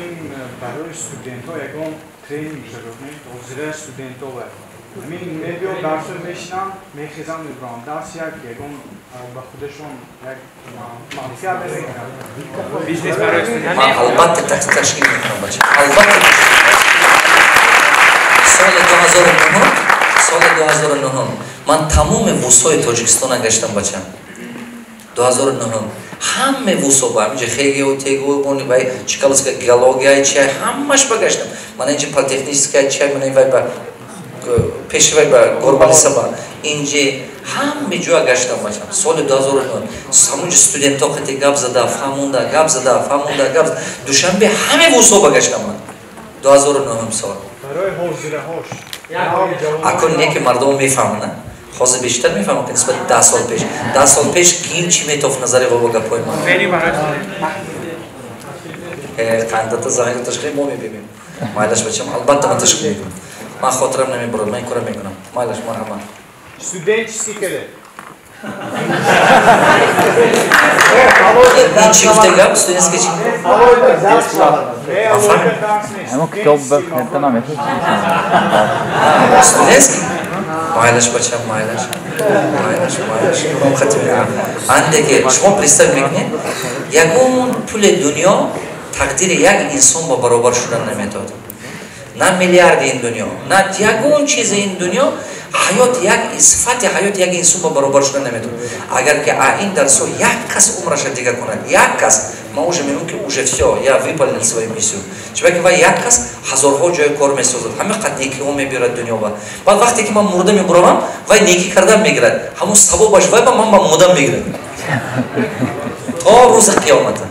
Ҳамин барои студентҳо ягон тренинг шуд, ҳозира студентҳо ҳамин мебиё дарсро мешинам, мехезам, мебурам. Дарс як ягон ба худашон як манфиат намегиранд. Бизнес барои студент. Ман албатта ташкил мекунам, бача. Албатта. Соли 2009, соли 2009 ман тамоми вузҳои Тоҷикистона гаштам, бачам. 2009 ҳаме вузҳо ба ҳаминҷа ХГУ, ТГУ, вай Чкаловская геология чай ҳамаш ба гаштам. Ман инҷа политехническая чай, ман вай ба пеши вай ба Горбалиса ба инҷи ҳаме ҷоя гаштам, бачам. Соли 2009 ҳамунҷа студентҳо қати гап зада, фаҳмонда, гап зада, фаҳмонда, гап зада. Душанбе ҳаме вузҳо ба гаштам ман. 2009 сол. Барои ҳозираҳош. Акун не ки мардумо мефаҳманд. Ҳозир бештар мефаҳмам, ки нисбати 10 сол пеш. 10 сол пеш ким чӣ метофт назари бобо гапҳои ман? Қандата замин ташкил мо мебинем. Майлаш, бачам, албатта ман ташкил мекунам. Ман хотирам намебурад, ман ин кора мекунам. Майлаш, марҳамат. Студенческий келе. Ин чӣ гуфта гап? Студентский чӣ? Ҳамон китоб ба намешавад. Студентский? Майлаш, бачам, майлаш. Майлаш, майлаш. Андеки, шумо представь мекунед, ягон пули дунё тақдири як инсон ба баробар шудан наметавонад. На миллиарди ин дунё, на ягон чизи ин дунё ҳаёт як сифати ҳаёти як инсон ба баробар шудан наметавонад. Агар ки ин дарсо як кас умраша дигар кунад, як кас, ман уже мегӯям ки уже всё, я выполнил свою миссию. Чунки вай як кас ҳазорҳо ҷои кор месозад, ҳама қад некиҳо мебиёрад дунё ба. Баъд вақте ки ман мурда мебуравам, вай некӣ кардан мегирад. Ҳамон савобаш вай ба ман ба мудам мегирад. То рӯзи қиёмата.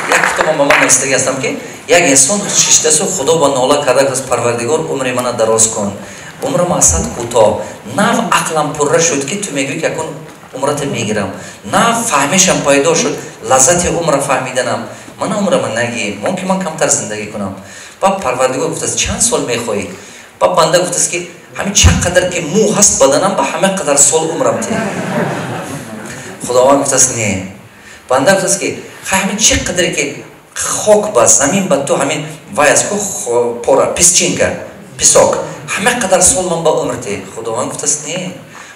Як китобам ба ман навистагӣ ҳастам, ки як инсон шиштасу Худо ба нола карда аст: Парвардигор, умри мана дароз кун, умрам асад кӯтоҳ, нав ақлам пурра шуд, ки ту мегӯӣ ки акун умрата мегирам, нав фаҳмишам пайдо шуд, лаззати умра фаҳмиданам, мана умрама нагӣ, мумкин ман камтар зиндагӣ кунам. Баъд Парвардигор гуфтааст: чанд сол мехоҳӣ? Баъд банда гуфтааст, ки ҳамин чанд қадар ки мӯ ҳаст баданам, ба ҳама қадар сол умрам те. Худованд гуфтааст: не. Банда гуфтааст, ки ҳамин чӣ қадаре ки хок ба замин ба ту ҳамин вай аст ку пора песчинка, песок, ҳама қадар сол ман ба умр те. Худованд гуфтааст: не.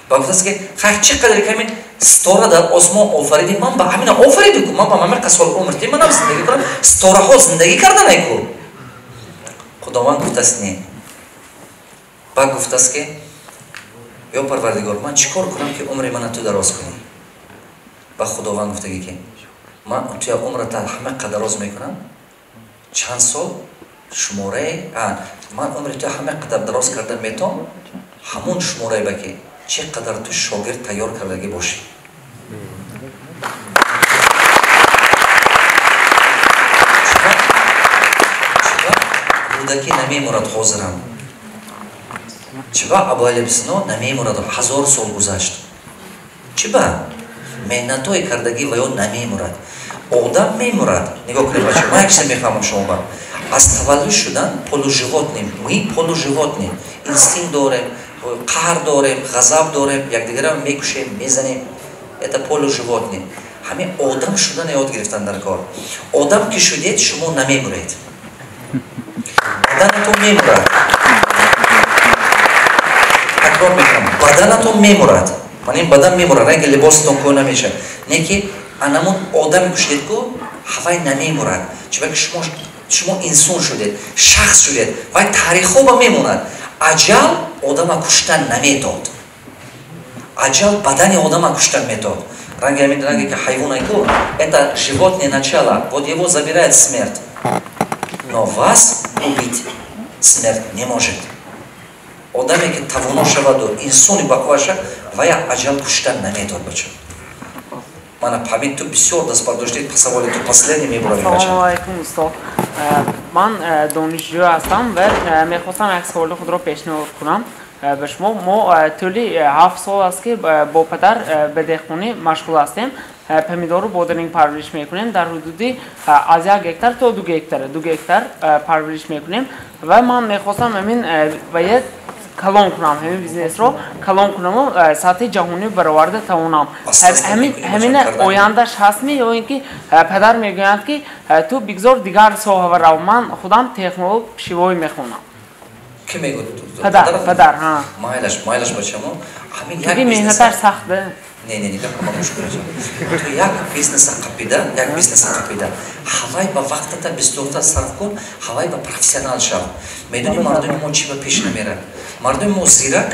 Ба гуфтааст, ки хай чӣ қадаре ки ҳамин ситора дар осмон офаридӣ, ман ба ҳамина офаридӣ ку, ман ба ҳама қадар сол умр те, манам зиндагӣ кунам, ситораҳо зиндагӣ карданай ку. Худованд гуфтааст: не. Ба гуфтааст, ки ё Парвардигор, ман чӣ кор кунам, ки умри мана ту дароз кунӣ? Ба Худованд гуфтагӣ, ки ман туя умрата ҳама қадар дароз мекунам, чанд сол шумораи ман умри туя ҳама қадар дароз карда метавон, ҳамон шумораи ба ки чӣ қадар ту шогирд тайёр кардагӣ бошӣ. Рӯдакӣ намемурад ҳозирам. Чиба Абуали Сино намемурад? 1000 сол гузашт. Чиба? Меҳнатҳои кардагӣ ва ё намемурад. Одам мемурад. Нигоҳ кунед, бача, ман як чизе мефаҳмам шумо ба. Аз таваллуд шудан полуживотные, мы полуживотные. Инстинкт дорем, қаҳр дорем, ғазаб дорем, якдигарро мекушем, мезанем. Это полуживотные. Ҳамин одам шудан ёд гирифтан дар кор. Одам ки шудед, шумо намемуред. Баданатон мемурад. Такрор мекунам, баданатон мемурад. Ман ин бадан мемурад, ранги либосатон кӯ намешавад. Не ки анамон одаме кушидед ку, ҳавай намемурад. Чунки шумо инсон шудед, шахс шудед, вай таърихҳо ба мемонад. Аҷал одама куштан наметод. Аҷал бадани одама куштан метод. Ранги ҳамин ранге ки ҳайвон ку, это животное начало, вот его забирает смерть. Но вас убить смерть не может. Одаме ки тавоно шаваду инсони бақва шавад, вая аҷал куштан наметод, бача. Мана ҳамин ту бисёр даст бардоштед, саволи ту последний мебуравӣ, бача. Ассалому алайкум, устод. Ман донишҷӯ ҳастам ва мехостам як саволи худро пешниҳод кунам ба шумо. Мо тӯли 7 сол аст, ки бо падар ба деҳқонӣ машғул ҳастем. Помидору бодиринг парвариш мекунем, дар ҳудуди аз 1 гектар то 2 гектар, 2 гектар парвариш мекунем ва ман мехостам ҳамин ва калон кунам, ҳамин бизнесро калон кунаму сатҳи ҷаҳонӣ бароварда тавонам. Ҳамина ояндаш ҳастми ё ин ки падар мегӯянд ки ту бигзор дигар соҳа рав, ман худам технолог пишивоӣ мехонам. Ки мегӯяд? Падар, падар, ҳа. Майлаш, майлаш бачамо. Ҳамин як меҳнаташ сахт. Не, не, нигоҳ кун, гӯш кун. Ту як бизнеса қапида, як бизнеса қапида. Ҳавай ба вақтата бисёртар сарф кун, ҳавай ба профессионал шав. Медонӣ мардуми мо чӣ ба пеш намерад? Мардуми мо зирак,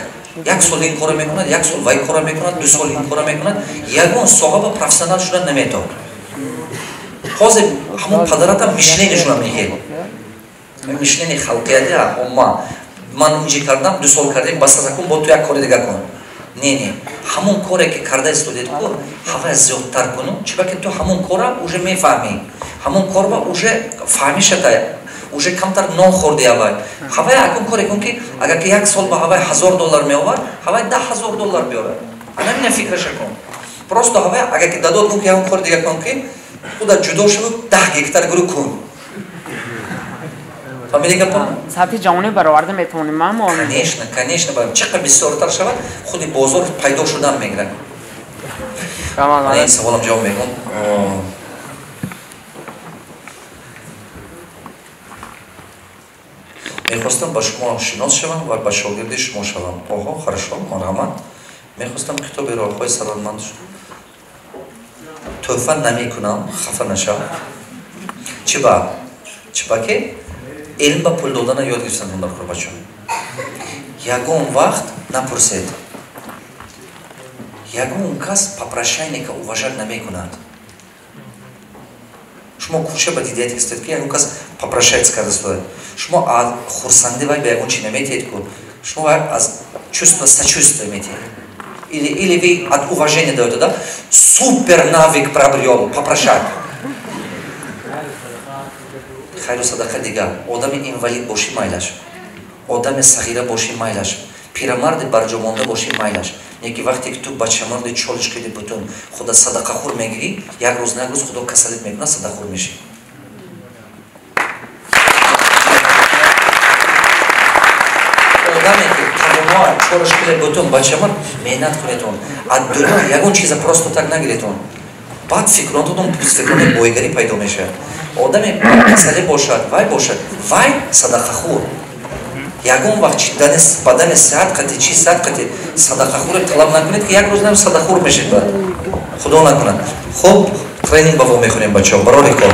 як сол ин кора мекунад, як сол вай кора мекунад, 2 сол ин кора мекунад, ягон соҳа ба профессионал шудан наметавонад. Ҳозир ҳамон падаратам мишленишона мехел. Мишлени халқияти умма. Ман инҷи кардам, 2 сол кардем, бас кун, бо ту як кори дига кун. Не, не. Ҳамон коре ки карда истодед ку, ҳавай зиёдтар куну, чиба ки ту ҳамон кора уже мефаҳмӣ. Ҳамон корба уже фаҳмишата, уже камтар нон хӯрди ҳавай. Ҳавай акун коре кун ки агар ки як сол ба ҳавай $1000 меовард, ҳавай $10,000 биёрад. Ана фикраша кун. Просто ҳавай агар ки дадод кун ки ҳамон кори дига кун ки худа ҷудо шаву 10 гектар гурӯ кун. Фамилия гапам? Сатҳи ҷаҳонӣ бароварда метавонем ма? Конечно, конечно. Чӣ қадр бисёртар шавад, худи бозор пайдо шудан мегирад. Ин саволам ҷавоб мекун. Мехостам ба шумо шинос шавам ва ба шогирди шумо шавам. Оҳо, хорошо, марҳамат. Мехостам китоби роҳҳои сарватманд тӯҳфа намекунам, хафа нашав. Чӣ ба? Чӣ ба ки? Илм ба пул додана ёд гирифтан дар кор, бачаҳо. Ягон вақт напурсед. Ягон кас попрошайника уважать намекунад. Шумо кӯча ба дидият истед ки ягон кас попрошайц карда стояд. Шумо аз хурсандӣ вай ба ягон чи наметиҳед ку. Шумо вай аз чувство сочувствия метиҳед. Или вы от уважения даёте, да? Супер навык приобрел попрошать. Хайру садақа дига. Одами инвалид бошӣ майлаш, одами сағира бошӣ майлаш, пирамарди барҷомонда бошӣ майлаш. Неки вақте ки ту бачамарди чолиш киди бутун худа садақахӯр мегирӣ, як рӯз на як рӯз худо касалит мекунад, садақахӯр мешӣ. Одаме ки тавоноа чолиш киди бутун бачамард, меҳнат кунедон. Аз дунё ягон чиза просто так нагиредон. Баъд фикронатон фикрони боигарӣ пайдо мешавад. Одаме касале бошад, вай бошад, вай садақахӯр. Ягон вақт чи бадани сеҳат қати, чи сеҳат қати садақахӯре талаб накунед ки як рӯз нам садақахӯр мешед баъд. Худо накунад. Хуб, тренинг ба во мехонем бачаҳо, барори кор.